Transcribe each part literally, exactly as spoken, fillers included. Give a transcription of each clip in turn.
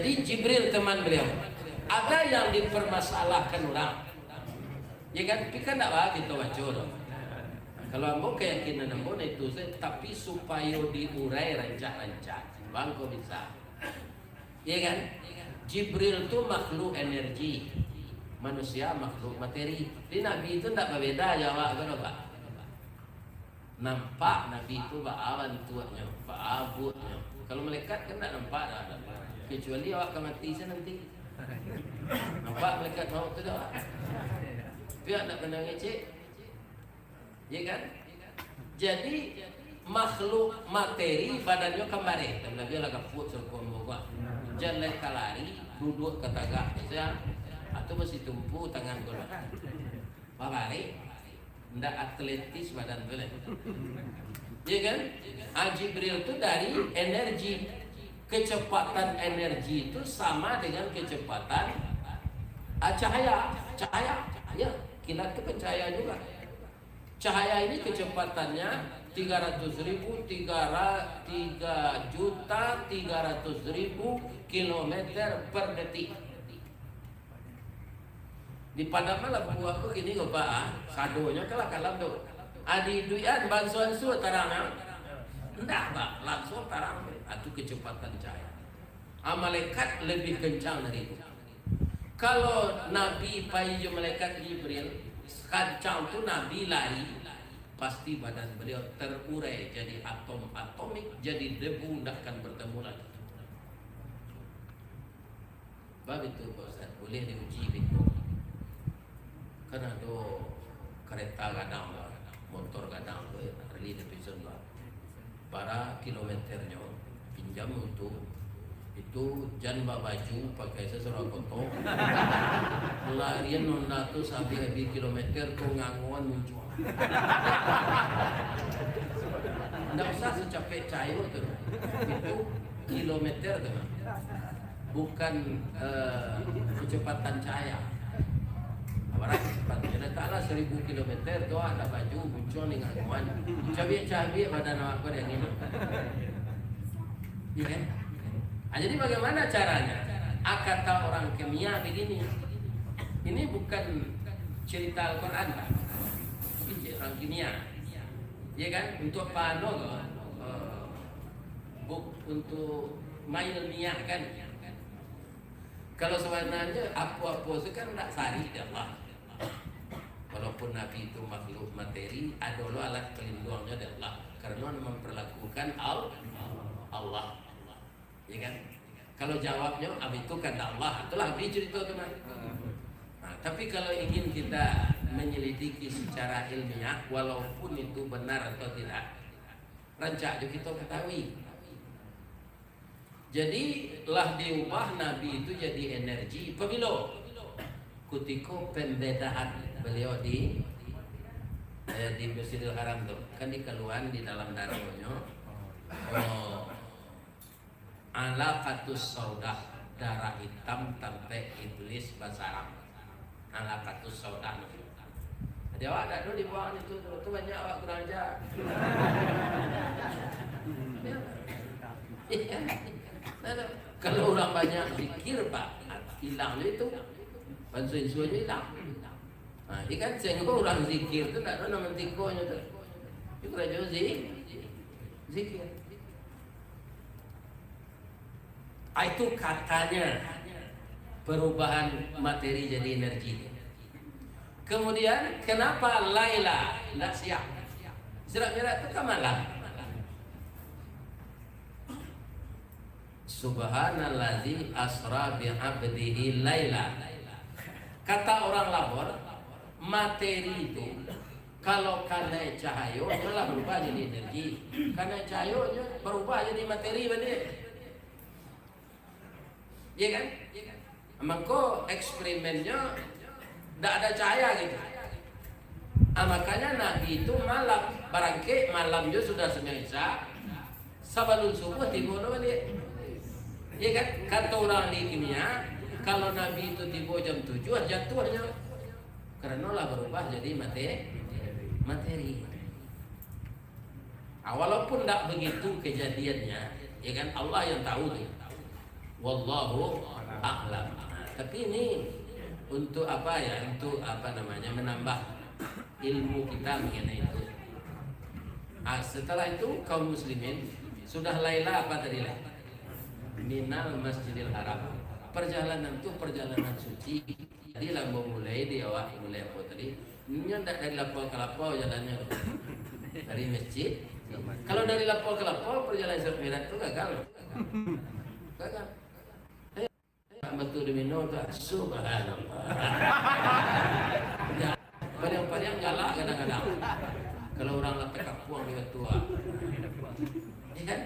Jadi Jibril teman beliau. Ada yang dipermasalahkan orang. Ya kan? Tapi kan ndak baa kito baco doh. Kalau ambo, keyakinan ambo na itu sajo, tapi supayo diurai rancak-rancak. Bangko bisa. Ya kan? Jibril tu makhluk energi. Manusia makhluk materi. Jadi Nabi tu ndak babeda jo awak ko doh, Pak. Nampak Nabi tu baa bantuaknyo, baa bueknyo. Kalau malaikat kan ndak nampak doh. Kecuali awak ka mati sajo nanti. Nampak malaikat maut tu doh. Tapi awak ndak pandang ngecek. Ya kan? Jadi, makhluk materi badannyo kambareh. Tapi Nabi lah gapuak sarupo ambo ko. Jan lai ka lari, duduak ka tagak sajo. Atau basitumpu tangan ko lah. Babareh. Ndak atletis badan tu lah. Ya kan? Ah, Jibril tu dari energi. Kecepatan energi itu sama dengan kecepatan, ah, cahaya. Cahaya. Ya, kilat tu kan cahaya juga. Cahaya ini kecepatannya tiga ratus ribu, tiga ra-, tiga juta tiga ratus ribu kilometer per detik. Dipadaman lampu ko kini ko, Pak, ah. Sadonyo kalah kalam tu. Adi duitan bansuan su tarang, ah. Ndak, Pak, langsung tarang. Ah, tu kecepatan cahaya. Ah, malaikat lebih kencang dari itu. Kalau Nabi pai jo malaikat Jibril, kancang tu Nabi lari, pasti badan beliau terurai jadi atom-atomik, jadi debu, ndak akan bertemu lagi. Baitu, Pak Ustaz, buliah diuji beko. Kan ado kareta gadang, motor gadang tu, eh, Harley Davidson tu. Bara kilometernyo, pinjam tu, itu jan babaju, pakai sasarah koto. Larian Honda tu sahabih-habih kilometer tu nganguan muncuang. Ndak usah sacapek cahayo tu. Itu kilometer tu. Bukan, eh, kecepatan cahaya. Abarah kecepatan cahaya? Taklah saribu kilometer tu, ada baju, muncuang di nganguan. Cabiak-cabiak badan awak ko dek angin. Iya kan? Ah, jadi bagaimana caranya? Ah, kata orang kimia begini. Ini bukan cerita Al-Quran, Pak. Ini cerita orang kimia. Iya kan? Untuk pano ko, eh, buk-, untuk main ilmiah kan. Kalau sabananyo apo-apo tu kan ndak sari dek Allah. Walaupun Nabi itu makhluk materi, ado lo alat palinduangnyo dek Allah. Karano mamparlakukan Al-, Allah. Ya kan? Kalau jawabnyo, "Ah, itu kandak Allah," itulah habis cerita tu mah. Nah, tapi kalau ingin kita menyelidiki secara ilmiah, walaupun itu benar atau tidak, rancak jo kito ketahui. Jadi, lah diubah Nabi itu jadi energi. Pabilo? Kutiko pembedahan beliau di, eh, di Masjidil Haram tu. Kan dikaluan di dalam daruahnyo. Oh. Alaqatus saudah, darah hitam tampek Iblis basarang. Alaqatus saudah. Jadi awak dak ado dibuang itu tu, tu banyak awak kurang ajar. Iya. Kalau urang banyak zikir, Pak, hilang je itu. Banso-inso je hilang. Nah, jadi kan sehingga urang zikir tu dak ado namo tikonyo tu. Itu karajo zi-, zikir. Ah, itu katanya perubahan materi jadi energi. Kemudian, kenapa laila, ndak siang? Isra Mi'raj itu kan malam. Subhanallazi asra bi abdihi laila. Kata orang Lahore, materi itu kalau kanai cahayo, nyo lah barubah jadi energi. Kanai cahayo, nyo barubah jadi materi baliak. Iya kan? Mangko eksperimennyo ndak ada cahaya gitu. Ah, makanya Nabi itu malam, barangkek malam jo sudah sumbayang Isya, sabalun subuh tibo lo baliak. Iya kan? Kata orang ahli kimia, kalau Nabi itu tibo jam tujuh, jatuahnyo. Karano lah barubah jadi mate-, materi. Ah, walaupun ndak begitu kejadiannya, ya kan, Allah yang tahu tu. Wallahu a'lam. Nah, tapi ini untuk apa ya? Untuk apa namanya, menambah ilmu kita mengenai itu. Ah, setelah itu kaum muslimin sudah laila apa tadi lah? Minal Masjidil Haram. Perjalanan tu perjalanan suci. Jadi lah mulai di awak, mulai apa tadi? Inyo ndak dari lapau ka lapau jalannyo tu. Dari masjid. Kalau dari lapau ka lapau, perjalanan Isra Mi'raj tu gagal. Gagal. Eh, Batu Domino tu, subhanallah. Ya, paliang-paliang galak kadang-kadang. Kalau urang lah takapuang di batu, ah. Ya kan?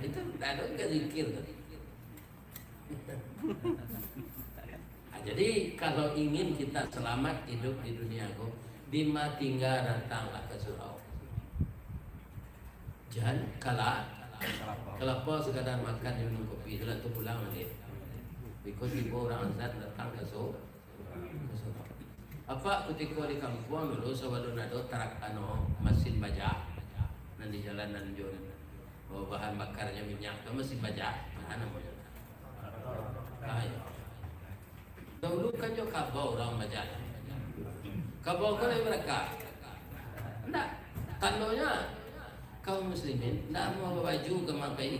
Itu ndak ado ka zikir tu. Nah, jadi, kalau ingin kita selamat hidup di dunia ko, dima tingga datanglah ka surau. Jan kala, kalapa sakadar makan, minum kopi, sudah tu pulang baliak. Biko tibo urang azan datang ka su-, ka surau. Apak kutiko di kampuang dulu, sabalun ado tarak, anu, masin bajak, nan di jalan nan jo, oh, bahan bakarnyo minyak tu masin bajak, nah, namonyo. Ah, iyo. Dahulu kan jo kabau urang bajak. Kabau ko lai baraka? Ndak. Tandonyo, kaum muslimin ndak amuah babaju ka makai.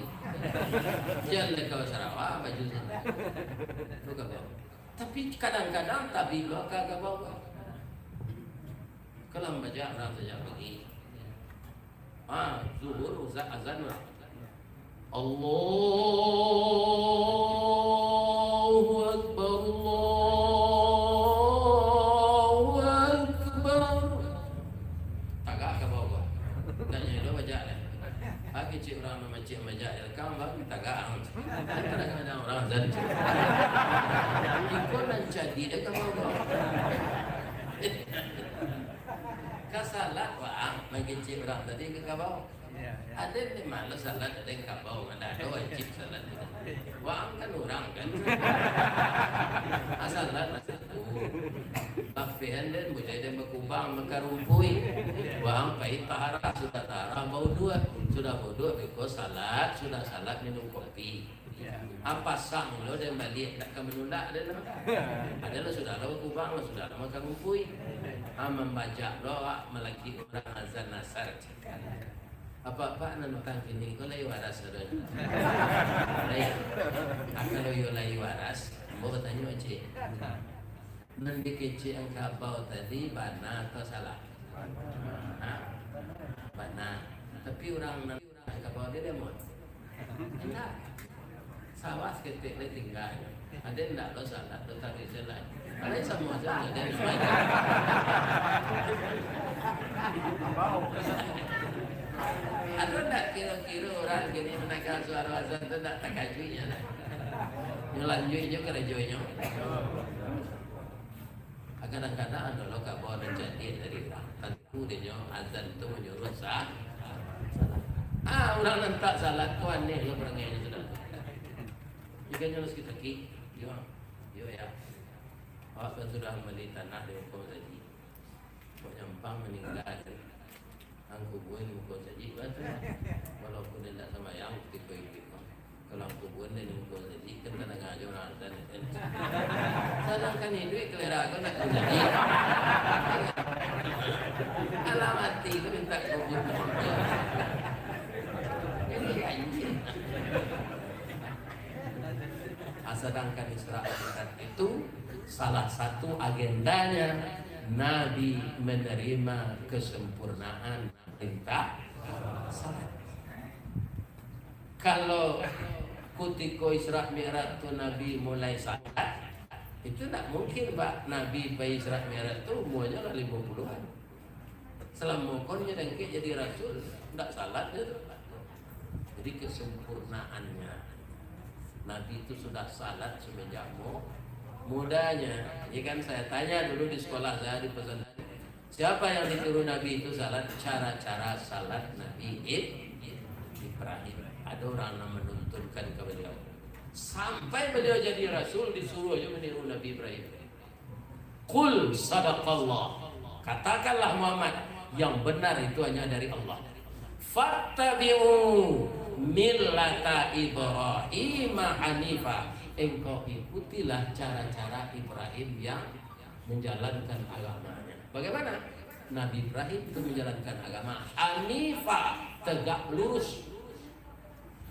Jan lai ka Sarawak baju tu. Tu kabau. Tapi kadang-kadang tabik lo ka kabau ko. Kalau bajak urang sajak pagi. Ah, zuhur, uza-, azan lah. Allahu Akbar, Allahu Akbar. Tagak ka bawah. Tanyo lo bajak lah. Ah, kecek urang nan macik majak di lakang, bang, tagak ang. Kadang ada urang azan. Iko nan jadi dah ka bawah. Ka salat, bang, mangecek urang tadi ka kabau. Iyo, iyo. Aden ni malas salat, aden kabau, ndak ado wajib salat. Waang kan urang kan. Ah, salat lah satu. Lapihan den, buliah den bakubang, bakarumpui. Waang pai taharah, sudah taharah, bauduak. Sudah bauduak, beko salat, sudah salat minum kopi. Iyo. Ah, pasang lo den baliak, ndak ka manulak den lah. Aden lah sudah lah bakubang, lah sudah lah makarumpui. Ah, mambajak lo awak malaki urang azan asar. Apak-apak nan datang kini ko lai waras ado. Lai. Ah, kalau iyo lai waras, ambo batanyo, Cik. Nan dikecek ang kabau tadi bana atau salah? Ha? Bana. Tapi urang nan kabau dia demon. Indak. Sawah saketek lai tingga. Aden ndak lo salat, lo taruih salat. Alai samo sajo, aden ndak baik. Ado ndak kiro-kiro urang kini mandanga suaro azan tu ndak takajuik nyo lah? Nyo lanjuik jo karajonyo. Kadang-kadang ado lo kabau nan cadiak dari urang. Tantu dinyo azan tu manyuruah sa-, salat. Ah, urang nan tak salat tu aneh lo parangainyo sudah. Ikanyo lo sakik-sakik. Yo, yo ya. Awak kan sudah mambali tanah di muko masajik. Kok nyampang maningga tu. Ang kubuan muko sajik batu. Walaupun indak sambayang, kutiko iduik mah. Kalau ang kubuan di muko sajik, kan tadanga jo urang azan, kan. Sadangkan iduik, kalera ko nak jadi. Alah mati ko minta kubur. Jadi anjing. Ah, sadangkan Isra Mi'raj itu salah satu agendanya Nabi menerima kesempurnaan perintah salat. Kalau kutiko Isra Mi'raj tu Nabi mulai salat, itu ndak mungkin, Pak. Nabi pai Isra Mi'raj tu umuanyo lah limo puluhan. Salamo ko nyo dangkek jadi rasul, ndak salat nyo tu. Jadi kesempurnaannya. Nabi itu sudah salat semenjak mu-, mudanya. Jadi kan saya tanya dulu di sekolah saya di pesantren. Siapa yang ditiru Nabi itu salat? Cara-cara salat Nabi Ib-, Ibrahim. Ada orang yang menuntunkan ke beliau. Sampai beliau jadi rasul, disuruh juga meniru Nabi Ibrahim. Qul sadaqallah. Katakanlah Muhammad, yang benar itu hanya dari Allah. Fattabi'u millata Ibrahim hanifa. Engkau ikutilah cara-cara Ibrahim yang menjalankan agamanya. Bagaimana? Nabi Ibrahim itu menjalankan agama hanifa, tegak lurus.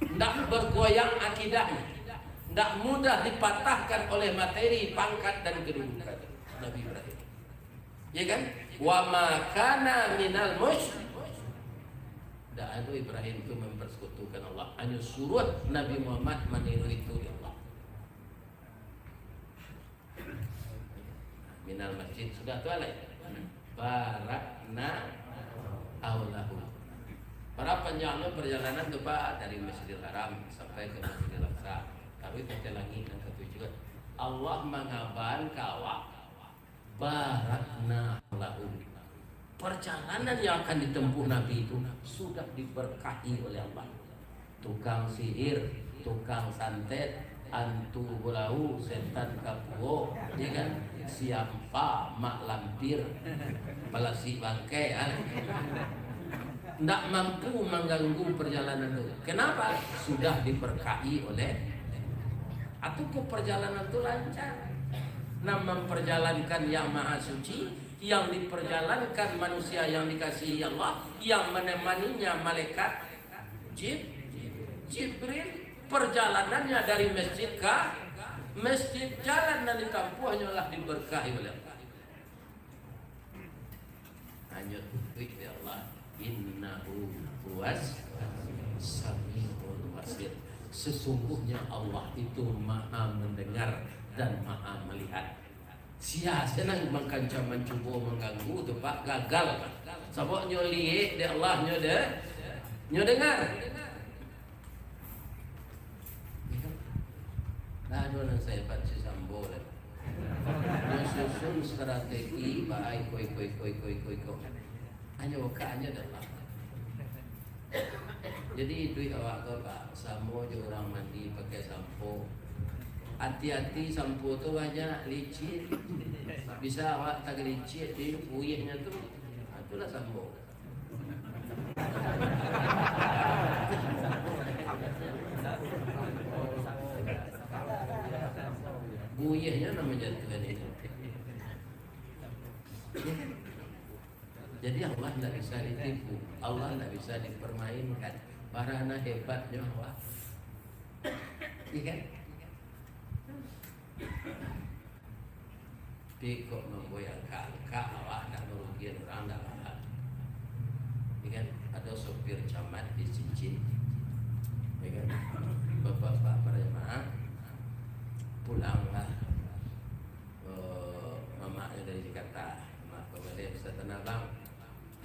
Ndak bergoyang akidahnya. Ndak mudah dipatahkan oleh materi, pangkat, dan kedudukan. Nabi Ibrahim. Ya kan? Wa ma kana minal musyrik. Ndak ado Ibrahim tu mempersekutukan Allah. Hanyo suruah Nabi Muhammad maniru itu di Allah. Minal masjid, sudah tu alai. Barakna haulahu. Bara panjangnyo parjalanan tu, Pak, dari Masjidil Haram sampai ka Masjidil Aqsa. Taruih ka langik nan katujuah. Allah mangabakan ka awak, barakna haulahu. Parjalanan yang akan ditempuh Nabi itu sudah diberkahi oleh Allah. Tukang sihir, tukang santet, antu bulau, setan kapuo, ya kan? Siampa, mak lampir, palasik bangkai, ha? Ndak mampu mangganggu parjalanan tu. Kenapa? Sudah diberkahi oleh, atau ko parjalanan tu lancar. Nah, memperjalankan yang maha suci, yang diperjalankan manusia yang dikasihi Allah, yang menemaninya malaikat Jib-, Jibril, perjalanannya dari masjid ka masjid, jalan nan ditampuahnyo lah diberkahi oleh Allah. Hanyo tutuik dek Allah, "Innahu huwas samiul basir." Sesungguhnya Allah itu Maha Mendengar dan Maha Melihat. Sia senang mangkanca mancubo mangganggu tu, Pak, gagal. Sabab nyo liek dek Allah, nyo de-, nyo dengar. Nah, ado nan sahebat si Sambo lah. Nyo susun strategi, ba iko, iko, iko. Hanyo ka, hanyo dek Allah. Jadi, iduik awak tu, Pak, samo jo urang mandi pakai sampo. Ati-ati, sampo tu banyak licin. Bisa awak tagalicik di buihnyo tu. Ha, itulah sampo. Buihnyo nan manjatuahan itu. Jadi, Allah ndak bisa ditipu, Allah ndak bisa dipermainkan. Bara nan hebatnyo Allah. Iya kan? Tapi kok mambuek angka-angka, awak ndak marugian urang, ndak lah. Iya kan? Ado sopir camat di Sincin. Iya kan? Bapak-bapak para jamaah, pulanglah, eh, mamaknyo dari Jakarta. Mak pamaliah Ustaz Tanah Abang.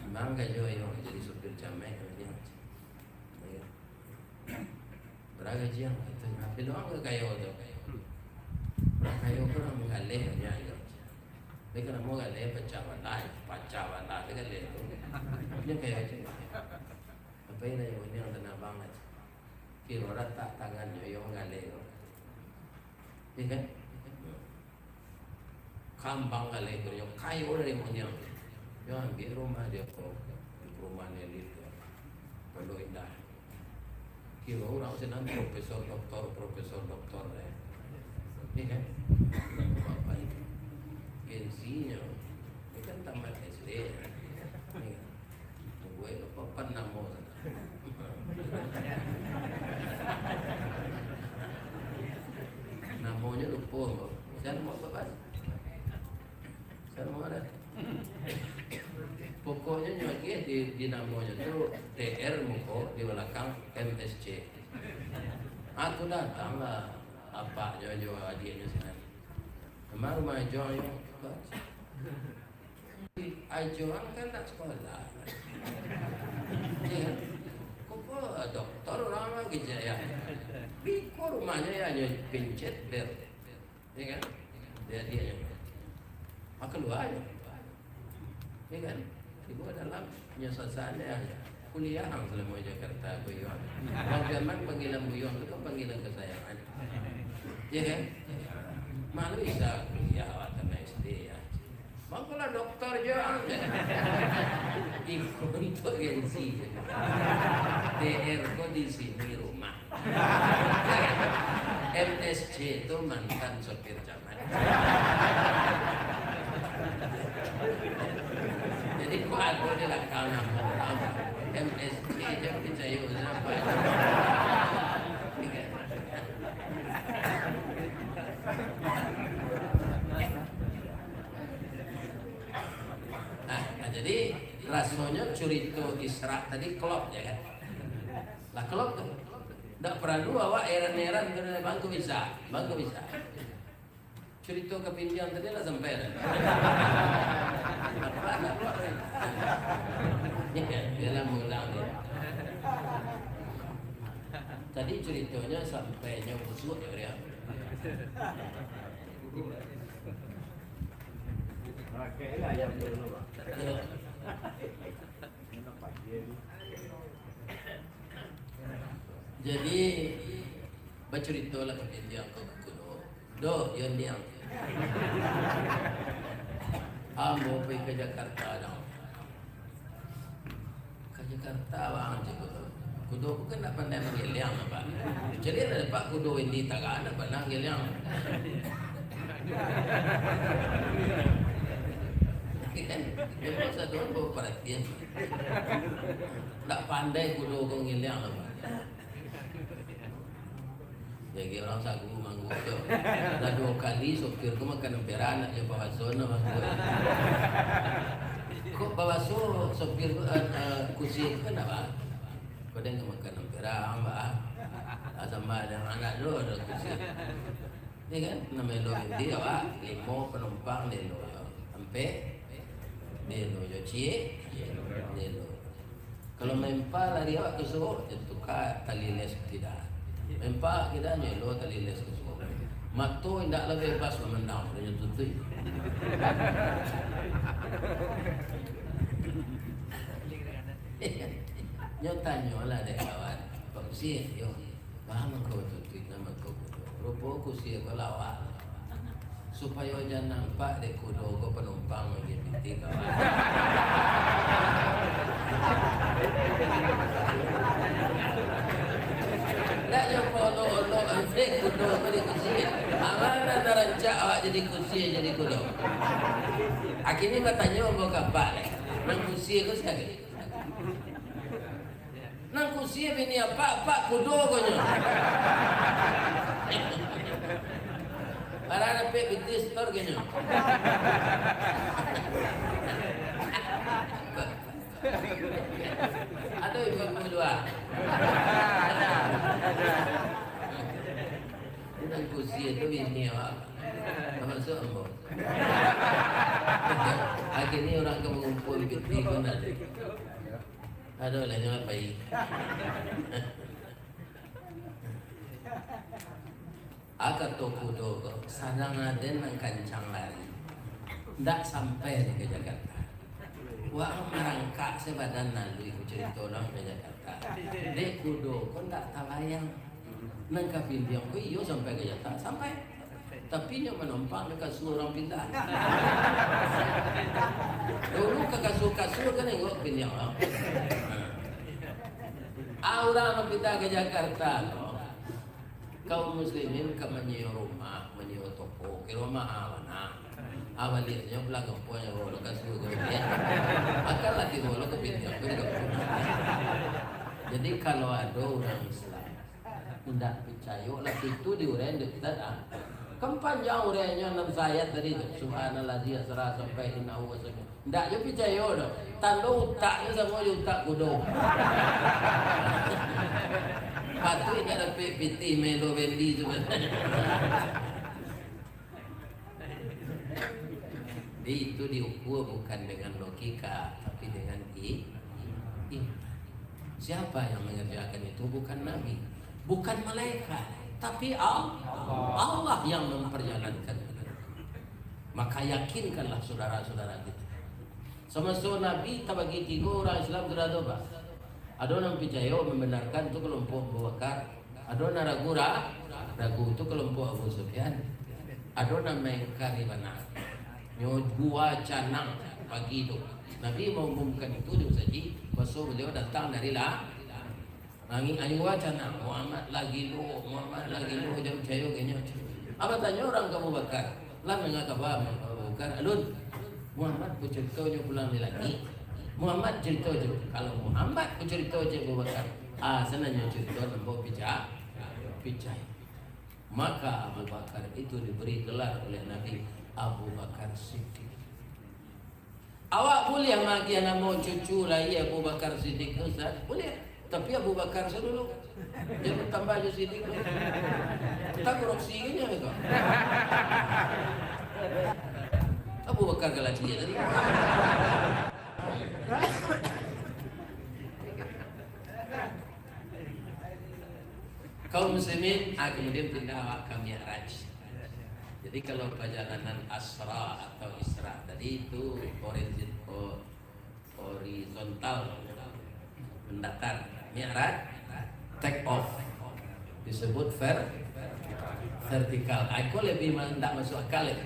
Abang ka jo ayah jadi sopir camat, kata dia. Iya. Bara gaji ang, kata, "Apo lo ang kayo tu?" Urang kayo ko urang manggaleh, kata dia. Tapi kan namo galeh pacah bana, pacah bana tu galeh tu. Dia kayo aja. Apo nan iyo ni ang Tanah Abang aja. Kiro ratak tangannyo iyo manggaleh tu. Iya kan? Kambang galeh tu, kayo dari monyang. Yo ambiak rumah dia ko, di perumahan elit tu. Pondok Indah. Kiro urang sinan profesor doktor, profesor doktor, eh. Iya kan? Bapak itu. Gengsinyo. Ini kan tamat S D, ya. Iya kan? Gue lupa pan namo. Namonyo lupo, Bang. Siapa, Bang? Siapa ada? Pokoknyo nyo agiah di, di namonyo tu T R muko di balakang M S C. Aku datanglah apaknyo jo adiaknyo sinan. Memang rumah jo yo. Ajo ang kan nak sekolah. Iya. Kok, kok doktor urang lagi jaya. Biko rumahnyo yo, hanyo pencet bel. Iya kan? Dia, dia yang, ah, keluar aja. Iya kan? Ibu dalam penyesalan dia aja. Kuliah ang selama Jakarta, buyuang. Bang Firman panggilan buyuang tu kan panggilan kesayangan. Iya kan? Malu bisa kuliah awak tamat S D ya. Bang, kalau doktor jo ang. Iko untuk gengsi. T R ko di sini rumah. M S C tu mantan sopir camat. Jadi, kok ado di lakang namo, M S C je picayo, sapa? Nah, nah, jadi rasonyo curito Isra tadi klop, ya kan? Lah, klop tu. Ndak paralu awak eran-eran tu, bangku bisa, bangku bisa. Curito kapindiang tadi lah sampai dah. Apa nak buat? Ya, biarlah mengulang dia. Tadi curitonyo sampai nyo busuk ya, dia. Pakai lah ayam dulu, Bang. Ya. Jadi, bacuritolah kapindiang ko ka kudo. Doh, yo niang. Ambo pai ka Jakarta, dong. Ka Jakarta, bang, cek kudo. Kudo ko kan ndak pandai manggeliang, Pak. Caliak lah, Pak, kudo Wendy Taga ndak pandai manggeliang. Kan, memang satu baparatian. Ndak pandai kudo ko manggeliang, Pak. Jadi urang sagu mangguak tu. Lah duo kali sopir tu makan ampera, nak jo babaso nak mangguak. Kok babaso sopir tu, eh, eh, kusi tu kan apa? Kau dah makan ampera, Mbak. Ah, sama dengan anak tu ada kusi. Ya kan? Namo lo inti awak, limo panumpang di lo. Ampek, di lo. Yo ciek, di lo. Kalau maempa lari awak ka suok, jan tuka tali les kida. Maempa kida, nyo elo tali les ka suok. Mato indak lah bebas mamandang, nyo tutuik. Nyo tanyolah dek kawan, Pak Usi, yo. Paham angkau tutuik nan mangko kudo. Rupo kusi ko lawak. Supayo jan nampak dek kudo ko panumpang manggiah pitih kawan. Ndak jo paolok-olok dek kudo ko di kusi. Aman nan rancak awak jadi kusi, jadi kudo. Akhirnyo batanyo ambo ka apak lai. Nan kusi ko sakali. Nan kusi bini apak, apak kudo ko nyo. Bara dapek pitih setor ko nyo. Ado ibu-ibu dua. Nan kusi tu bini awak. Tamasuak ambo. Akhirnyo urang ka mangumpua pitih ko ndak ado. Ado lah, nyo pai. Ah, kato kudo ko, sadang aden nan kancang lari, ndak sampai di ka Jakarta. Wah, marangkak sabadan lalu, iku carito urang ka Jakarta. Dek kudo ko ndak talayang. Nan kapindiang ko iyo sampai ka Jakarta, sampai. Tapi nyo manumpang di kasua urang pindah. Dulu ka kasua-kasua kan nengok pindiang urang. Ah, urang nan pindah ka Jakarta ko, kaum muslimin ka manyewa rumah, manyewa toko, kiro mahal bana. Ah, baliaknyo pulang kampuang nyo bawa lo kasua ko. Akan lah tibo lo ka pindiang ko di kampuang. Jadi kalau ado urang Islam Indak picayo lah, itu di uraian dek Ustaz, ah. Kan panjang uraiannyo, enam ayat tadi tu. Subhanallazi asra sampai innahu wasallam. Indak jo picayo doh. Tando utaknyo samo jo utak kudo. Patuik indak dapek pitih melo bendi tu. Jadi, itu diukua bukan dengan logika, tapi dengan i-, iman. Siapa yang mengerjakan itu? Bukan Nabi, bukan malaikat, tapi Al-, Allah yang memperjalankan. Maka yakinkanlah saudara-saudara kita. Samaso Nabi tabagi tigo, urang Islam sudah tu, Pak. Ado nan picayo, membenarkan, tu kelompok Abu Bakar. Ado nan ragu, ra-, ragu, tu kelompok Abu Sufyan. Ado nan maingkari bana. Nyo dua canang pagi tu. Nabi maumumkan itu di masajik, paso baliau datang dari la-, Nangih ayu acan, nah, Muhammad lah gilo, Muhammad lah gilo, jan picayo ka inyo. Apo tanyo urang ka Abu Bakar, lah manga kaba Abu Bakar, alun, Muhammad ko caritonyo pulang di langik. Muhammad carito jo, kalau Muhammad ko carito jo Abu Bakar, ah, sananyo carito nampak pica-, picayo. Maka Abu Bakar itu diberi gelar oleh Nabi Abu Bakar Siddiq. Awak buliah magiah namo cucu lai Abu Bakar Siddiq tu, Ustaz? Buliah. Tapi Abu Bakar sajo dulu. Jan tambah jo Siddiq tu. Entah korupsi ke nyo tu. Abu Bakar Galati tadi. Kaum muslimin, ah, kemudian pindah awak ka Mi'raj. Jadi kalau perjalanan Asra atau Isra tadi itu horizon-, ho-, horizontal, mendatar. Mi'raj, take off. Disebut ver-, vertikal. Ah, iko lebih ma-, ndak masuk akal ya.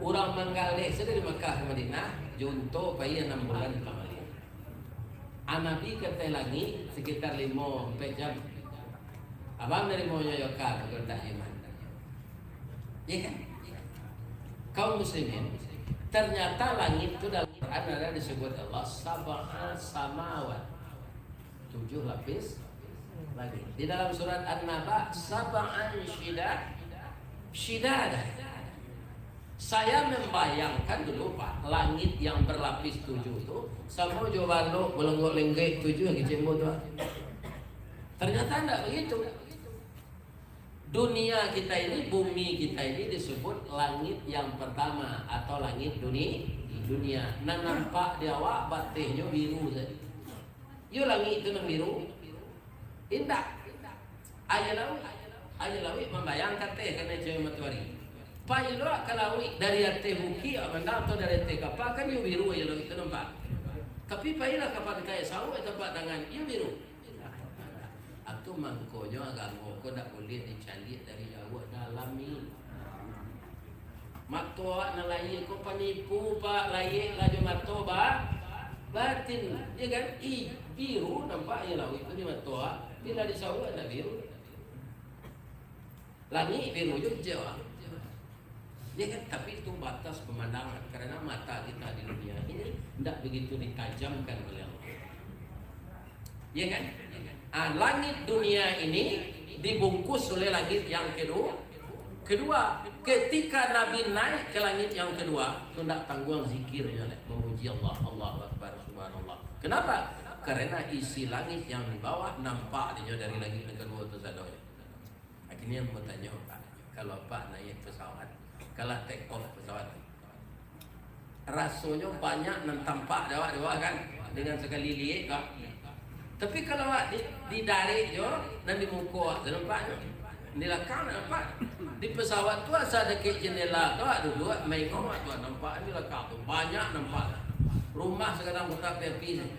Urang manggaleh sajo dari Makkah ka Madinah, jo unto pai anam bulan ka Malaysia. A Nabi ka ateh langik sekitar limo ampek jam. Abang dari maunya yoka, kalau tak iman. Iya kan? Kaum muslimin, ternyata langit itu dalam Quran ada disebut Allah sab'a samawat. Tujuh lapis langit. Di dalam surat An-Naba, sab'an syida-, syidada. Saya membayangkan dulu, Pak, langit yang berlapis tujuh tu samo jo balok balenggok-lenggek tujuh lagi cembo tu, Pak. Ternyata ndak begitu. Dunia kita ini, bumi kita ini disebut langit yang pertama atau langit duni-, dunia. Nan nampak di awak batehnyo biru sajo. Iyo langik tu nan biru? Indak. Aia lauik. Aia lauik mambayang ka ateh kanai cahaya matoari. Pai lo ka lauik dari ateh bukik, mandang, atau dari ateh kapa, kan iyo biru aia lauik tu nampak. Tapi pailah ka pantai Sauak, tapak tangan, iyo biru. Atu mangkonyo agamo ko ndak buliah dicaliak dari jauah, dalami. Mato awak nan layie ko panipu, Pak, layie lah jo mato ba-, batin, ya kan? I, biru nampak aia lauik tu di mato awak, bila di Sauak ndak biru. Langik biru jo ijau, ah. Ya kan? Tapi itu batas pemandangan, karena mata kita di dunia ini ndak begitu ditajamkan oleh Allah. Ya kan? Ah, langit dunia ini dibungkus oleh langit yang kedua. Kedua, ketika Nabi naik ke langit yang kedua, tu ndak tangguang zikirnya, memuji Allah, Allahu Akbar, Subhanallah. Kenapa? Karena isi langit yang di bawah nampak dinyo dari langit yang kedua tu sadonyo. Akhirnya mau tanya, Pak, kalau Pak naik pesawat, kalau take off pesawat, rasonyo banyak nan tampak dek awak, dek awak kan, dengan sekali liek, Pak. Tapi kalau awak di, di darek jo, nan di muko awak tu nampak jo, di lakang ndak nampak. Di pesawat tu asa dakek jendela tu awak duduak, main awak tu nampak di lakang tu, banyak nampak. Rumah sakadang kotak api-api sajo.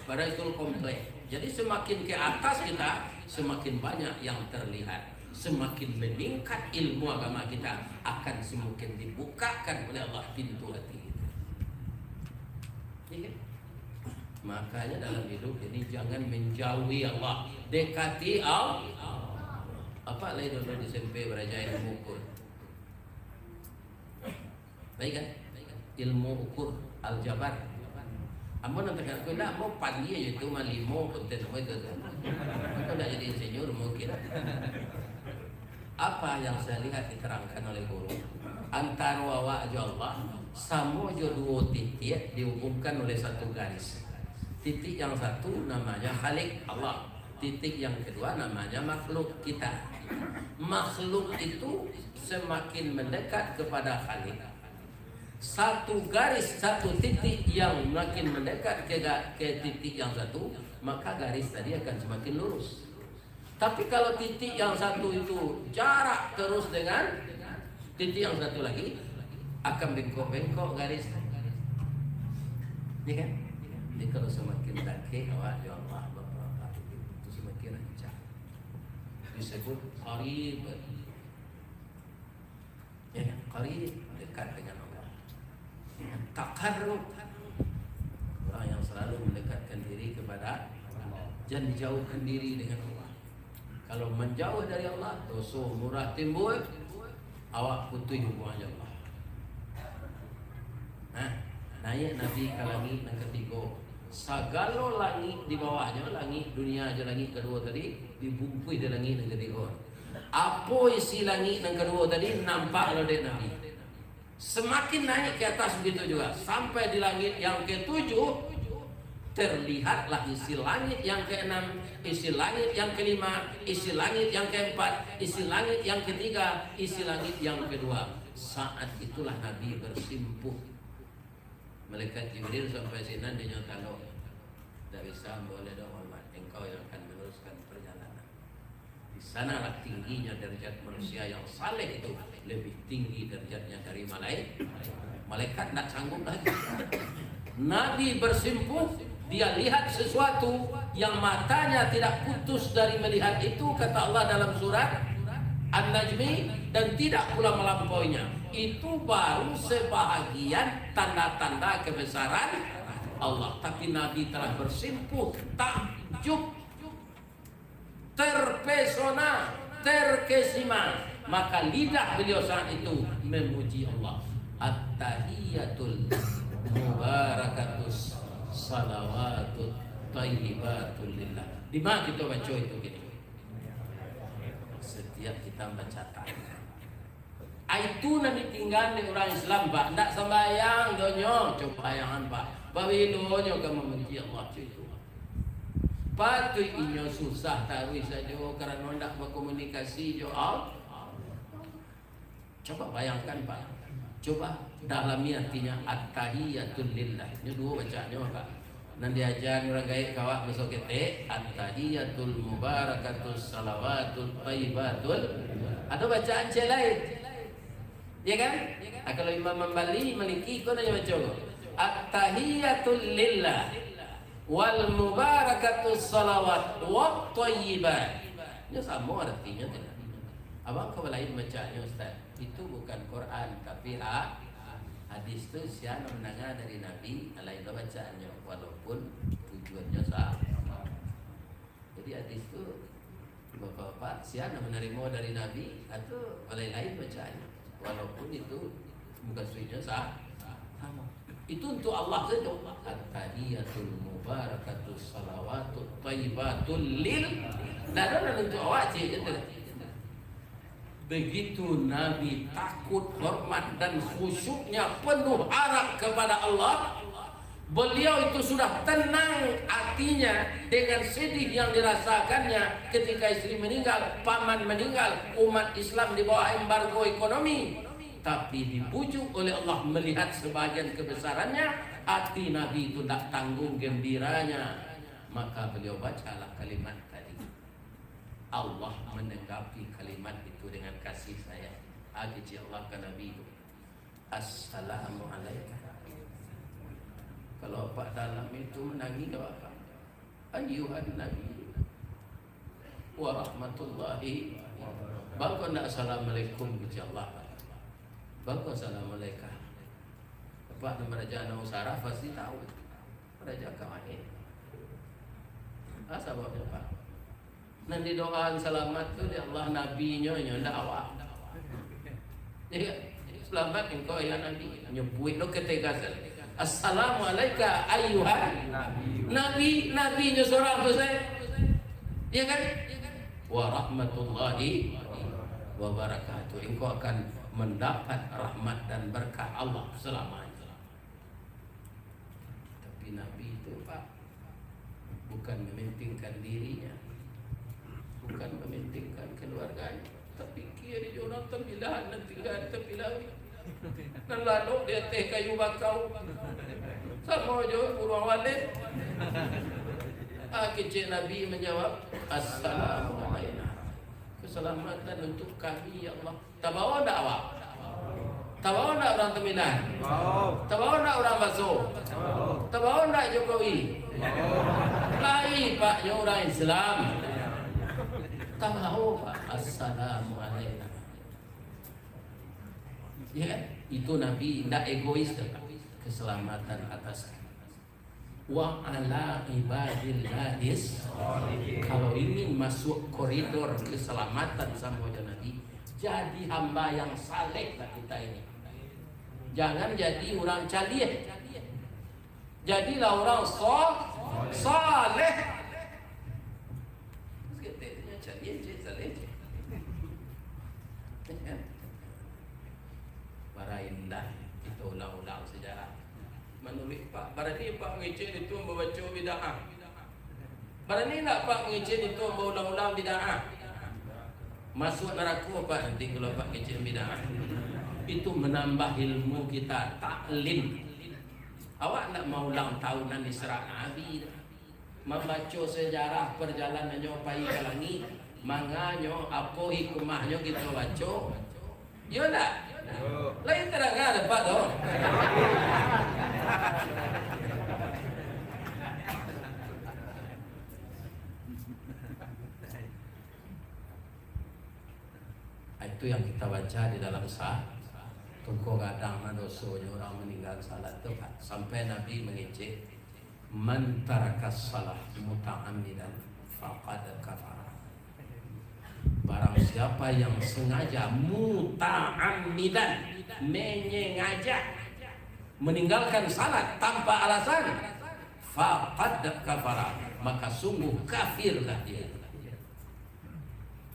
Padahal itu komplek. Jadi semakin ke atas kita, semakin banyak yang terlihat. Semakin meningkat ilmu agama kita, akan semakin dibukakan oleh Allah pintu hati kita. Iya kan? Makanya dalam hidup ini jangan menjauhi Allah, dekati Allah. Apa lai dulu di S M P baraja ilmu ko? Baik kan? Ilmu ukur, aljabar. Ambo nan tagak ko indak, ambo pandai aja tu, mah limo konten ambo itu tu. Aku ndak jadi insinyur mungkin. Apa yang saya lihat diterangkan oleh guru, antaro awak jo Allah, samo jo duo titik dihubungkan oleh satu garis. Titik yang satu namanya Khalik, Allah. Titik yang kedua namanya makhluk kita. Makhluk itu semakin mendekat kepada Khalik. Satu garis, satu titik yang makin mendekat ke ga-, ke titik yang satu, maka garis tadi akan semakin lurus. Tapi kalau titik yang satu itu jarak terus dengan titik yang satu lagi, akan bengkok-bengkok garis. Ya kan? Jadi kalau semakin dakek awak jo Allah, bapak-bapak, itu semakin rancak. Disebut qarib. Ya kan? Qarib, dekat dengan Allah. Taqarrub, orang yang selalu mendekatkan diri kepada jan dijauahkan diri dengan Allah. Kalau manjauah dari Allah, doso murah timbul, awak putuih hubungan jo Allah. Nah, naiak Nabi ka langik nan katigo. Sagalo langik di bawahnyo, langik dunia jo langik kaduo tadi, dibungkuih di langik nan katigo. Apo isi langik nan kaduo tadi, nampak lo dek Nabi. Semakin naik ke atas begitu juga, sampai di langit yang ketujuh, terlihatlah isi langit yang keenam, isi langit yang kelima, isi langit yang keempat, isi langit yang ketiga, isi langit yang kedua. Saat itulah Nabi bersimpuh. Malaikat Jibril sampai sinan, dinyo tando, "Ndak bisa, boleh dong, Muhammad. Engkau yang akan meneruskan perjalanan." Di sanalah tingginya derajat manusia yang saleh itu, lebih tinggi derajatnya dari malai-, malaikat, ndak sanggup lagi. Nabi bersimpuh, dia lihat sesuatu yang matanya tidak putus dari melihat itu, kata Allah dalam surat An-Najmi, dan tidak pula melampauinya. Itu baru sebahagian tanda-tanda kebesaran Allah. Tapi Nabi telah bersimpuh, takjub, terpesona, terkesima, maka lidah beliau saat itu memuji Allah. At-tahiyatul mubarakatus salawatut thayyibatul lillah. Di ma kito baco itu kini? Setiap kita baca takbir. Itu nan ditinggaan dek urang Islam, Pak. Ndak sambayang doh nyo, coba bayangan, Pak. Babilo nyo ka mamuji Allah cak itu? Patuik inyo susah taruih sajo karano ndak bakomunikasi jo Allah. Coba bayangkan, Pak. Coba dalami artinyo, at-tahiyatul lillah. Nyo duo bacaannyo, Pak. Nan diaja urang gaek ka awak maso ketek, at-tahiyatul mubarakatus salawatut thayyibatul. Ado bacaan cek lain. Ya kan? Ah, kalau Imam Mambali, Maliki, iko nan nyo baco. At-tahiyatul lillah wal mubarakatus salawat wat thayyibat. Nyo samo artinyo tu. Abang ka balain bacaannyo, Ustaz? Itu bukan Quran, tapi ha-, hadis tu sia nan mandanga dari Nabi, lain lo bacaannyo, walaupun tujuannyo sama. Jadi hadis tu, Bapak-bapak, sia nan manarimo dari Nabi, atau lain-lain bacaannyo, walaupun itu mukasuiknyo sa-, sama. Itu untuk Allah sajo. At-tahiyatul mubarakatus salawatut thayyibatul lil. Ndak ado nan untuk awak, cek je tu. Begitu Nabi takut, hormat, dan khusyuknya penuh harap kepada Allah, beliau itu sudah tenang hatinya dengan sedih yang dirasakannya ketika istri meninggal, paman meninggal, umat Islam di bawah embargo ekonomi. Tapi dibujuk oleh Allah melihat sebahagian kebesarannya, hati Nabi itu tidak tanggung gembiranya. Maka beliau bacalah kalimat tadi. Allah menanggapi kalimat itu dengan kasih sayang. Ah, kecek Allah ka Nabi tu. Assalamualaikum. Kalau Pak dalam itu menangis, nggak apa-apa. Ayuhan Nabi. Warahmatullahi. Bangko ndak assalamualaikum, kecek Allah. Bangko assalamualaikum. Bapak nama raja anak usara pasti tahu. Raja ka main. Ah, sababnyo, Pak. Nan didoaan salamat tu dek Allah, nabinyo nyo, ndak awak. Iya, selamat engkau ya Nabi. Nyebuik lo ketegasan. Assalamualaikum ayuhan Nabi, Nabi nyo sorang tu saya. Ya kan? Warahmatullahi wabarakatuh. Engkau akan mendapat rahmat dan berkah Allah selamanya. Tapi Nabi itu, Pak, bukan mementingkan dirinya, bukan mementingkan keluarganya. Tapi kiri jo urang tambilahan nan tingga di tapi lauik, nan lalok di ateh kayu bakau, samo jo buruang walet. Ah, kecek Nabi manjawab, "Assalamu alaina." Keselamatan untuk kami, ya Allah. Tabawa ndak awak? Tabawa ndak urang Tamilan? Tabawa. Tabawa ndak urang Baso? Tabawa. Tabawa ndak Jokowi? Tabawa. Lai, Pak, nyo urang Islam. Tabawa, Pak. Assalamualaikum. Ya kan? Itu Nabi ndak egois, Pak. Keselamatan atas kami. Wa ala ibadillahis. Kalau ingin masuk koridor keselamatan samo jo Nabi, jadi hamba yang saleh lah kita ini. Jangan jadi urang caliah. Jadilah urang so-, saleh. Terus katanya caliah je, saleh je. Bara indah kita ulang-ulang sejarah. Manuruik Pak, barani Pak mangecek itu mambaco bid'ah. Barani ndak Pak mangecek itu maulang-ulang bid'ah? Masuak narako Pak nanti kalau Pak kecek bid'ah. Itu menambah ilmu kita, taklim. Awak ndak maulang tahunan Isra Nabi dah. Mambaco sejarah parjalanannyo pai ka langik, manganyo, apo hikmahnyo kito baco? Iyo ndak? Iyo. Lain tarang dapek tu. Itu yang kita baca di dalam sa-, tungko gadang mah dosonyo urang maninggal salat tu, Pak. Sampai Nabi mangecek, "Man tarakas salah muta'ammidan faqad kafara." Barang siapa yang sengaja, muta'ammidan, menyengaja meninggalkan salat tanpa alasan, faqad kafara, maka sungguh kafirlah dia.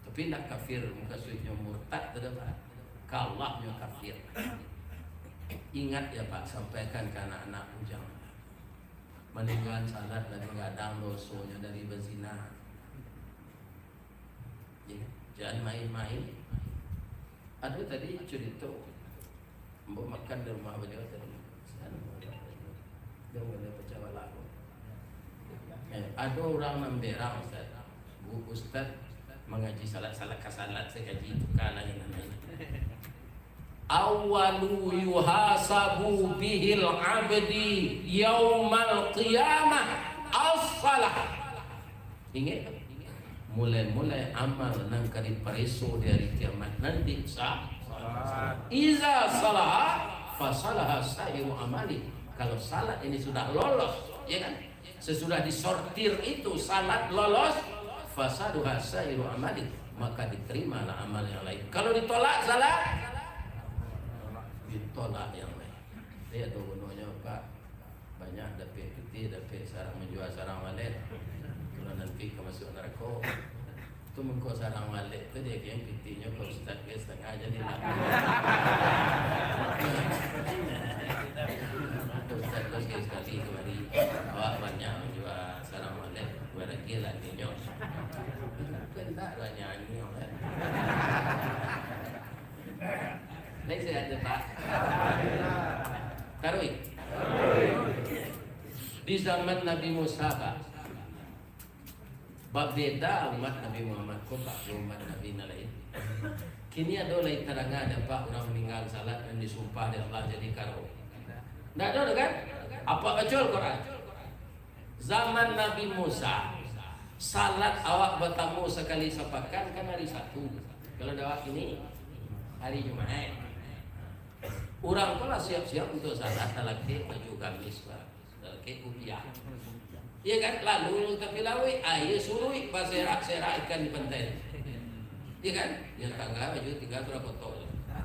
Tapi ndak kafir mukasuiknyo murtad tu dah, Pak. Ka Allahnyo kafir. Ingat ya, Pak, sampaikan ka anak-anak bujang. Maninggalan salat labiah gadang dosonyo dari bazina. Ya, jan main-main. Ado tadi curito, ambo makan di rumah baliau tadi. Jan main-main. Jan main pacah balah. Eh, ado urang nan berang, Ustaz. Bu, Ustaz mangaji salat, salat ka salat, saya kaji tukar lah yang lain. Awwalu yuhasabu bihil abdi yaumal qiyamah as-salah. Ingat, mulai-mulai amal nan ka dipareso di hari kiamat nanti sa-, iza salaha, fasalaha sa'iru amali. Kalau salat ini sudah lolos, ya kan? Sesudah disortir itu, salat lolos, fasaduha sa'iru amali, maka diterimalah amal yang lain. Kalau ditolak salat, ditolak yang lain. Jadi, ado gunonyo, Pak. Banyak dapek pitih, dapek sarang, manjua sarang walek. Kalau nanti ka masuak narako, tu mangko sarang walek tu dia kirim pitihnyo ka ustaz ke satangah jadi lah. Ustaz tu sakali-sakali kamari, awak banyak manjua sarang walek, baragi lah ninyo. Kan tak banyak ninyo kan. Lain saya ada, Pak. Taruih. Di zaman Nabi Musa, Pak, babeda umat Nabi Muhammad ko, Pak, jo umat Nabi nan lain. Kini ado lai tadanga dek Apak urang maninggal salat nan disumpah dek Allah jadi karo? Ndak ado doh, kan? Apak baco Al-Quran. Zaman Nabi Musa, salat awak batamu sakali sapakan kan hari Sabtu. Kalau dek awak kini, hari Jumaat. Urang ko lah siap-siap untuak salat, talakek baju gamis, Pak. Talakek kupiah. Iya kan? Lalu tapi lauik, aia suruik, baserak-serak ikan di pantai. Iya kan? Yang tangga baju tinggal tu lah kotor.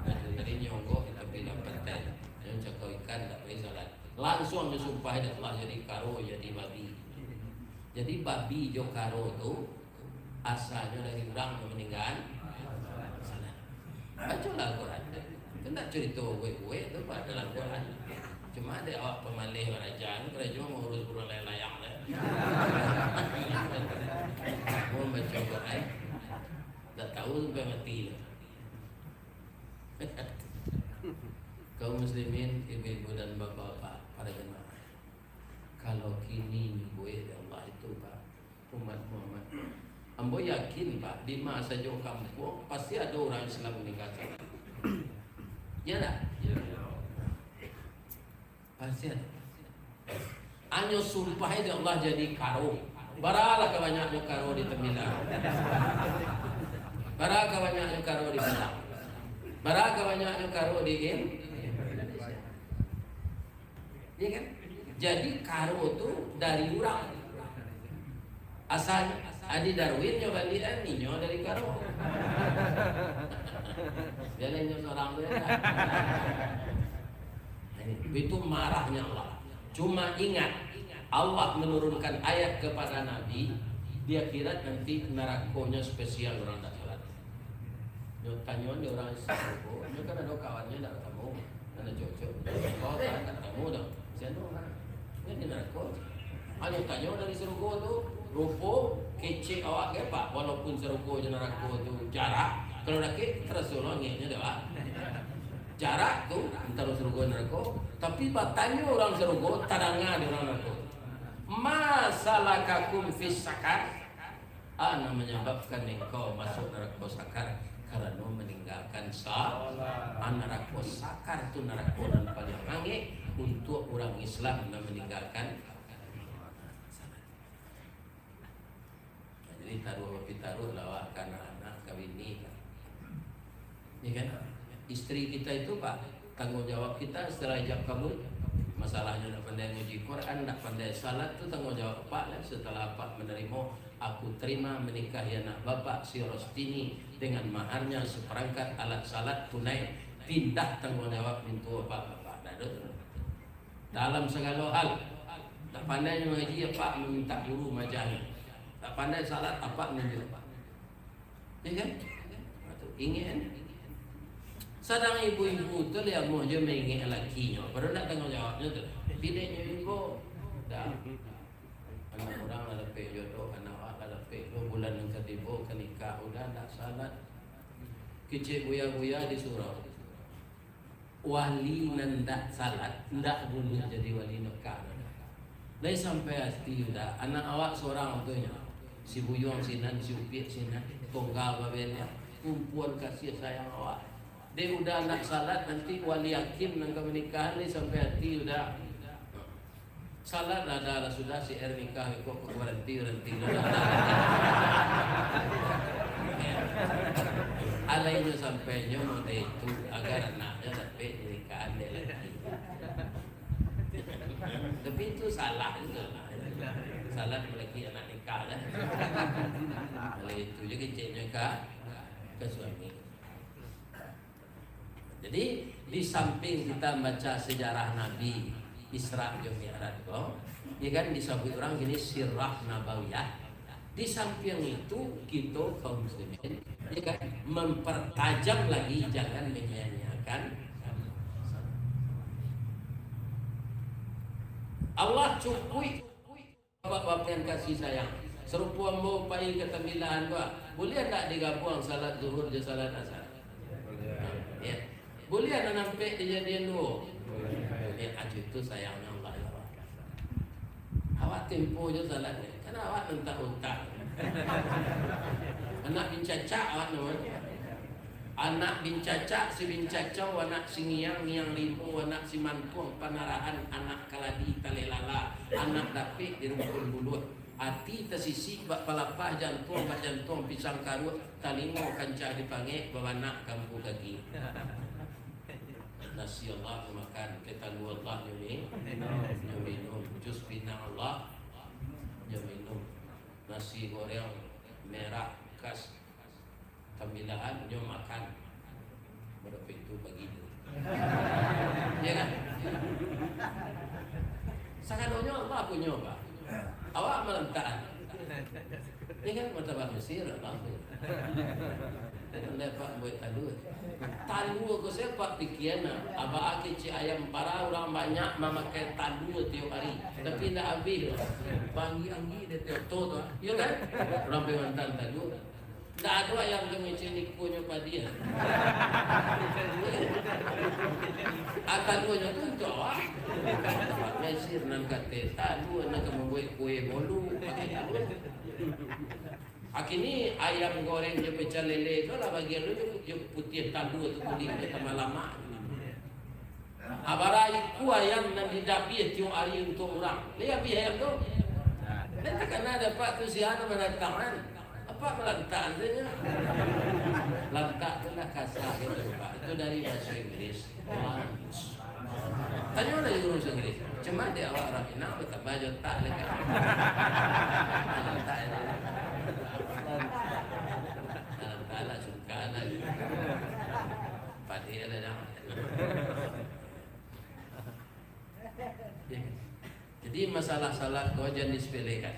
Baju tadi nyonggok di tapi lah pantai. Yang cakau ikan tak payah salat. Langsuang disumpah dek Allah jadi karo, jadi babi. Jadi babi jo karo tu asalnyo dari urang nan maninggal salat. Bacolah Al-Quran. Kan ndak curito buek-buek tu pado dalam Quran. Cuma dek awak pamaleh baraja tu, karajo mangurus urang layang-layang tu. Mun baco Quran, ndak tahu sampai mati tu. Kaum muslimin, ibu-ibu dan bapak-bapak, para jemaah. Kalau kini buek dek Allah itu, Pak, umat Muhammad, ambo yakin, Pak, di ma sajo kampuang, pasti ado urang Islam maninggal salat. Ya ndak? Pasti ado. Hanyo sumpah dek Allah jadi karo. Baralah ka banyaknyo karo di Tembilang. Bara ka banyaknyo karo di Padang. Bara ka banyaknyo karo di In-, Indonesia. Iya kan? Jadi karo tu dari urang. Asal Adi Darwin nyo baliak, eh, inyo dari karo. Jan inyo sorang tu, ya. Itu marahnyo Allah. Cuma ingat, Allah menurunkan ayat kepada Nabi, di akhirat nanti narakonyo spesial urang dak salat. Nyo tanyo dek urang sarugo, nyo kan ado kawannyo dak batamu. Nan cocok. Kau kan dak tamu doh. Sian tu kan. Ini narako. Hanyo tanyo dari sarugo tu, rupo kecek awak ke, Pak, walaupun sarugo jo narako tu jarak, kalau dakek, taraso lo angeknyo dek awak. Jarak tu, antaro sarugo jo narako, tapi batanyo urang sarugo, tadanga dek urang narako. "Ma salakakum fis sakar?" A nan manyababkan engkau masuak narako sakar, karano maninggakan sa-, a, narako sakar tu narako nan paliang angek untuak urang Islam nan maninggakan salat. Nah, jadi taruah bapitaruah lah awak ka anak-anak, ka bini, ka. Ya kan? Isteri kita itu, Pak, tanggung jawab kita setelah ijab kabul. Masalahnya ndak pandai nguji Quran, ndak pandai salat, tu tanggung jawab Apak lah. Setelah Apak menerima, aku terima menikahi anak Bapak si Rostini dengan maharnya seperangkat alat salat tunai, pindah tanggung jawab mintu Apak, Bapak. Dah tu. Dalam sagalo hal, ndak pandai mangaji, Apak mintak guru maajanyo. Ndak pandai salat, Apak nunjuak. Ya kan? Ha, tu, ingek kan? Sadang ibu-ibu tu lai amuah jo maingek lakinyo, padahal ndak tanggung jawabnyo tu. Pilih nyo ibu. Dah. Anak urang lah dapek jodoh, anak awak lah dapek, duo bulan nan ka tibo ka nikah, udah ndak salat. Kecek buya-buya di surau. Wali nan ndak salat, ndak buliah jadi wali nikah. Lai sampai ati udah, anak awak sorang tu nyo. Si Buyuang sinan, si Upiak sinan, tunggal babeliak, kumpuan kasih sayang awak. Dek udah ndak salat, nanti wali hakim nan ka manikahan lai sampai ati udah. Salat lah, dah lah, sudah, si R nikah, kok, kok baranti, baranti lah. Alainyo sampai nyo model itu, agar anaknyo dapek nikahan dek laki. Tapi itu salah juga. Salah laki anak nikah lah. Kalau itu je keceknya ka, ka suami. Jadi, di samping kita baca sejarah Nabi Isra jo Mi'raj ko, ya kan, disabuik urang kini sirah nabawiyah. Di samping itu, kito kaum muslimin, ya kan, mempertajam lagi, jangan menyia-nyiakan. Allah cukuik Bapak-bapak yang kasih sayang, sarupo ambo pai ka tambilahan tu, ah, buliah ndak digabuang salat Zuhur jo salat Asar? Ya. Buliah nan ampek dijadian duo? Buliah. Ah, itu sayangnyo Allah, ya Allah. Awak tempo jo salat ni, kan awak mintak utang. Anak bincacak awak namonyo. Anak bincacak, si bincacau, anak si ngiang, ngiang limo, anak si mantuang, panarahan, anak kaladi, talelala, anak dapik di rumpun buluah, ati tasisik bak palapah, jantuang bak jantuang pisang karuak, talingo kancah dipangek, babanak kampu kaki. Nasi Allah nyo makan, ketalu Allah nyo mi-, nyo minum, jus pinang Allah nyo minum, nasi goreng merah khas Tambilahan nyo makan. Barapo itu pagi tu? Ya kan? Sagadonyo Allah punyo, Pak. Awak malantakan. Ya kan? Martabak Mesir, Allah punyo. Pandai Apak buek talua. Talua ko sia Apak pikia, nah. Abah kecek ayam para, urang banyak mamakai talua tiok hari. Tapi indak abih. Bagi anggi dek tiok tu, tu. Ya kan? Urang pai mantan talua. Ndak ado ayam tu ngecek nikuanyo padi, ah. Ah, taluanyo tu untuak awak. Mesir nan kate talua, nan ka mambuek kue bolu, pakai talua. Kini ayam goreng jo pecel lele tu lah bagian lu jo, jo putiah talua tu kuliknyo tambah lamak. Abara ikua ayam nan didabiah tiok ari untuak urang. Lai abih ayam tu? Lai takana dek Apak tu sia nan manantangan. Apak malantak tu nyo. Lantak tu lah kasa gitu, Pak. Itu dari bahasa Inggris. Once. Tanyo lah guru bahasa Inggirih. Cuma dek awak urang Minang, batambah jo tak lagi. Kalau tak, ya. Kalau tak lah, suka lah. Padi lah dah. Ya. Jadi, masalah salat ko jan disepelekan.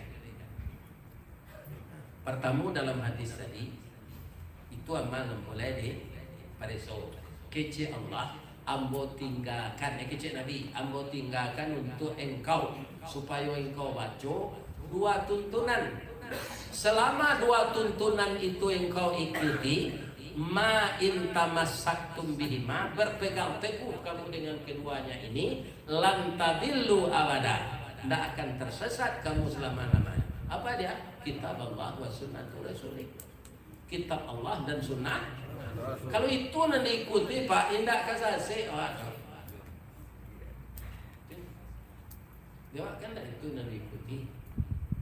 Partamo, dalam hadis tadi, itu amal nan mulai dipareso. Kecek Allah, ambo tinggakan, eh, kecek Nabi, ambo tinggakan untuak engkau, supayo engkau baco dua tuntunan. Selama dua tuntunan itu engkau ikuti, ma in tamassaktum bihima, berpegang teguh kamu dengan keduanya ini, lan tadillu abada, ndak akan tersesat kamu selama-lamanya. Apa dia? Kitab Allah wa sunnatu Rasulih. Kitab Allah dan sunnah. Kalau itu nan diikuti, Pak, indak ka sasek, Pak. Dia kan ndak itu nan diikuti.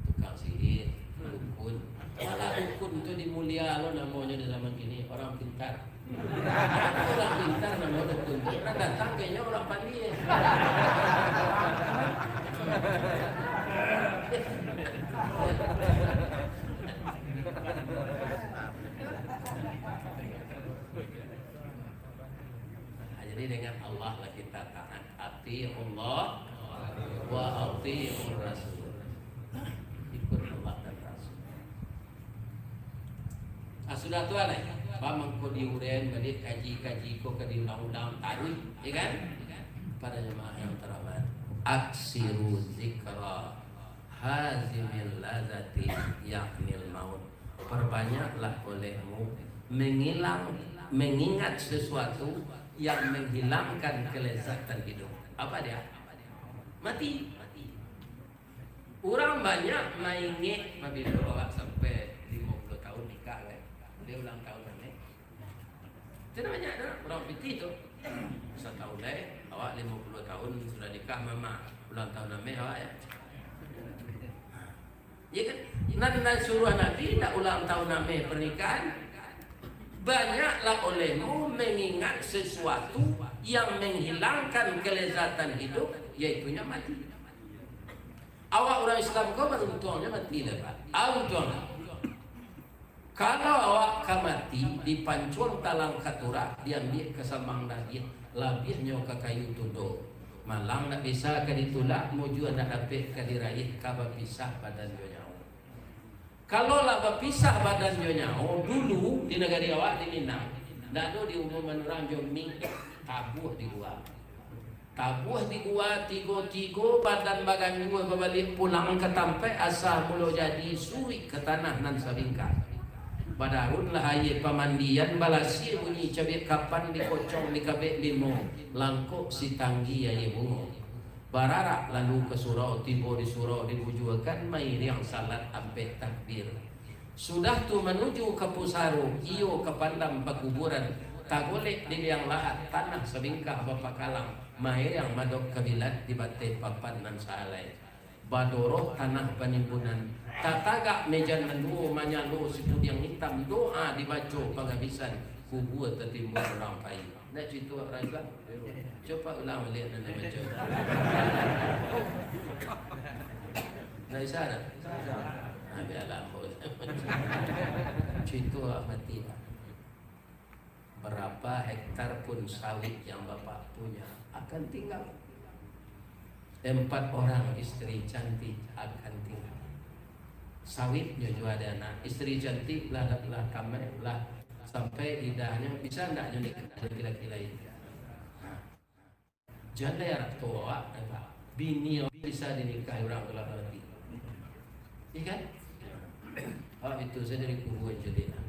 Tukang sihir, dukun. Malah dukun tu dimulia lo namonyo di zaman kini, orang pintar. Urang pintar namo dukun tu. Nan datang kayaknyo urang pandai. Nah, jadi dengan Allah lah kita taat. Ati'ullah wa ati'ur rasul. Ikut Allah dan Rasul. Ah, sudah tu lah, eh. Ba mangko diuren baliak, kaji-kaji ko ka diulang-ulang taruih, ya kan? Para jemaah yang terhormat, aksiru zikra hazimil lazati, yaknil maut. Perbanyaklah olehmu mengilang, mengingat sesuatu yang menghilangkan kelezatan hidup. Apa dia? Mati. Urang banyak maingek, pabilo awak sampai limo puluah tahun nikah, kan? Dia ulang tahun, kan? Itu banyak tu, urang pitih tu. Satahun lai, awak limo puluah tahun sudah nikah, mamak. Ulang tahun ameh awak, ya. Ya kan? Nan, nan suruah Nabi, ndak ulang tahun ameh pernikahan. Banyaklah olehmu mengingat sesuatu yang menghilangkan kelezatan hidup, yaitunya mati. Awak urang Islam ko baruntuangnyo mati lah, Pak. Ah, untuang. Kalau awak ka mati, dipancuang talang ka turak, diambiak ka samang labiah, labiahnyo ka kayu tundo. Malang ndak bisa ka ditulak, mujua ndak dapek ka diraih, ka bapisah badan jo nyawo. Kalau lah bapisah badan jo nyawo, dulu di nagari awak di Minang, ndak ado diumuman urang jo mik, tabuah di gua. Tabuah di gua, tigo-tigo badan bagandua babaliak pulang ka tampaik asa mulo jadi, suruik ka tanah nan sabingkah. Badarunlah aia pamandian, balasia bunyi cabiak kapan, dikocong dikabek limo, langkok sitanggi aia bungo. Bararak lalu ka surau, tibo di surau dibujuakan, mairiang salat ampek takbir. Sudah tu manuju ka pusaro, iyo ka pandam pakuburan, tagolek di liang lahat, tanah sabingkah bapakalang, mairiang madok kabilat di bateh papan nan sahalai. Badoroh tanah panimbunan, tatagak mejan nan duo, manyalo sipudiang itam, doa dibaco pagabisan, kubua tatimbun urang pai. Nak cuito urang Islam? Cubo ulang baliak nan macam tu. Nak bisa tak? Nah, biarlah. Cuito mati, Pak. Berapa hektar pun sawit yang Bapak punya akan tinggal. Empat orang isteri cantik akan tinggal. Sawitnyo juo ado anak. Isteri cantik lah, lah, lah tamai, lah sampai idahnyo, bisa ndak nyo nikah dengan laki-laki lain? Nah. Jan lah arato awak, bini awak bisa dinikahi urang kalau mati. Iya kan? Awak itu sajo dari kubur jadi lah.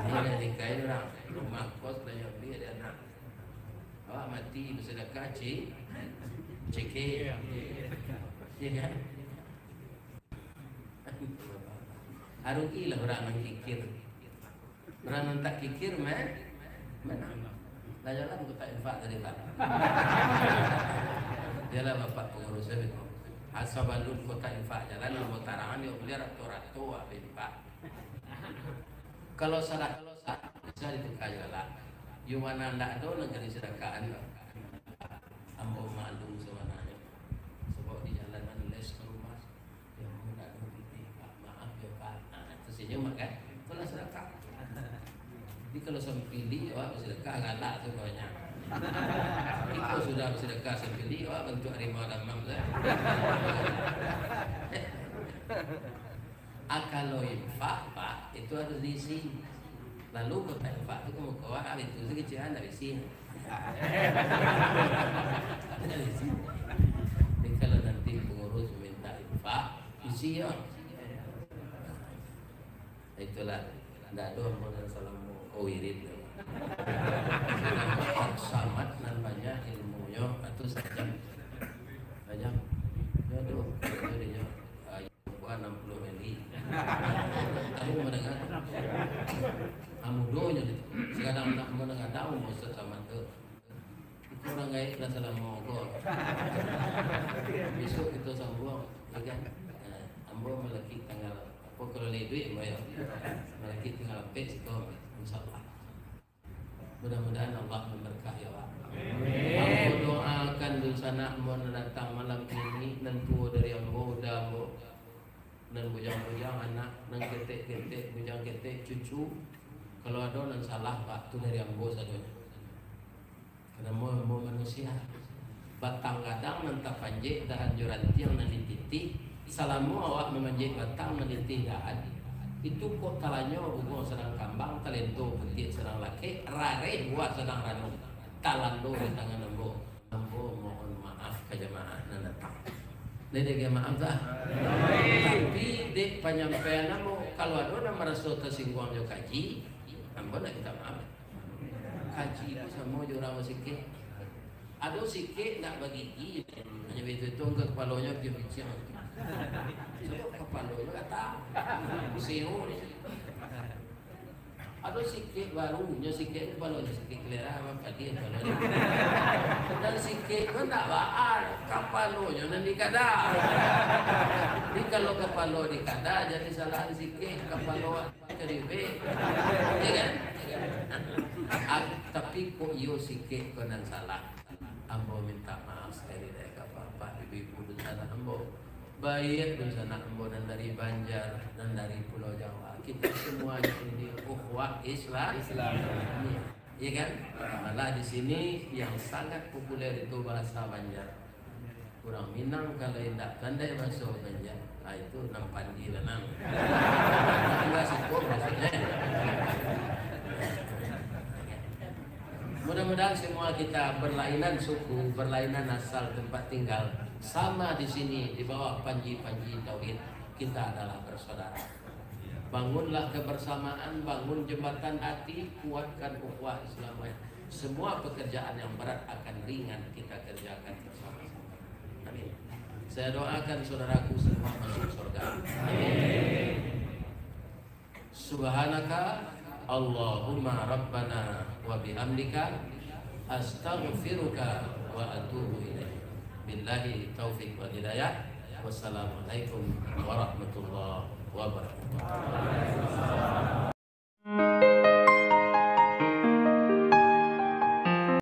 Ini lah nikahi urang, rumah kos banyak duit, ada anak. Awak mati bersedekah, cik, cekik. Iya kan? Arugilah urang nan kikir. Urang nan tak kikir, meh, menang. Lah jalan kotak infak tadi, Pak. Iyolah, Bapak pengurus saya itu. Asa balun kotak infak jalan, ambo tarangan, yo, beli rato-rato, ah, infak. Kalau sadakah, bisa ditukar juo lah. Yo mano ndak ado nagari sadakah, ambo malu sabananyo. Sabab di jalanan les ka rumah, yo mano ndak ado pitih, Pak, maaf yo, Pak. Nah, itu senyum kan? Itulah sadakah. Jadi kalau sampili, awak basadakah galak tu banyak. Iko sudah basadakah sampili, awak bantuak harimau damam tu. Ah, kalau infak, Pak, itu harus diisi. Lalu kotak infak tu ka muko awak, itu sakecil ndak isi. Ndak isi. Jadi kalau nanti pengurus minta infak, isi yo. Itulah, ndak ado ambo nan salamo, oh, wirid tu. Samat nan banyak ilmunyo, atu sajam. Sajam. Ndak ado, ndak ado dinyo. Buah anam puluah mili. Kamu mandanga? Amudonyo tu. Sakadang nak mandanga tahu Ustaz Samad tu. Itu urang gaek lah salamo ko. Besok kito sambuang, ya kan? Nah, ambo malakik tanggal, apo kalau lai duit ambo yo. Malakik tanggal ampek siko, insyaallah. Mudah-mudahan Allah memberkahi awak. Amin. Ambo doakan dunsanak ambo nan datang malam ini, nan tuo dari ambo, uda ambo, nan bujang-bujang anak, nan ketek-ketek, bujang ketek cucu. Kalau ado nan salah, Pak, tu dari ambo sadonyo. Karano ambo manusia. Batang gadang nan tapanjek, dahan jo rantiang nan dititih, salamo awak mamanjek batang, manitih dahan, itu kok talanyo bungo sadang kambang, talento putiak sadang lakek, rareh buah sadang ranum, talando di tangan ambo. Ambo mohon maaf ka jamaah nan datang. Dek, dek, maaf dah. Tapi dek panyampaian ambo, kalau ado nan maraso tasingguang jo kaji, ambo nak minta maaf. Kaji tu samo jo urang basikek. Ado sikek ndak bagigi, hanyo baitu-itu ka kapalonyo, piang-piciang. Sabab kapalonyo gatal. Pusing ni. Ado sikek baru, nyo sikek kapalonyo, sikek kalera, padi kapalonyo. Dan sikek tu ndak baa, kapalonyo nan dikada. Jadi kalau kapalo dikada, jadi salahan sikek, kapalo Jadi, be, ya kan? Ah, tapi kok iyo sikek ko nan salah? Ambo minta maaf sakali dek ka bapak, ibu-ibu dunsanak ambo. Baiak dunsanak ambo nan dari Banjar, nan dari Pulau Jawa. Kita semuanya ini ukhuwah Islam. Islam. Ya kan? Malah di sini yang sangat populer itu bahasa Banjar. Urang Minang kalau indak pandai baso Banjar, ah, itu nan pandi lah nang. Tingga siko maksudnyo. Mudah-mudahan semua kita berlainan suku, berlainan asal tempat tinggal, sama di sini di bawah panji-panji tauhid, kita adalah bersaudara. Bangunlah kebersamaan, bangun jembatan hati, kuatkan ukhuwah Islam. Semua pekerjaan yang berat akan ringan kita kerjakan bersama-sama. Amin. Saya doakan saudaraku semua masuk surga. Amin. Subhanaka Allahumma Rabbana wa bihamdika, astaghfiruka wa atubu ilaik. Billahi taufiq wal hidayah. Wassalamualaikum warahmatullahi wabarakatuh.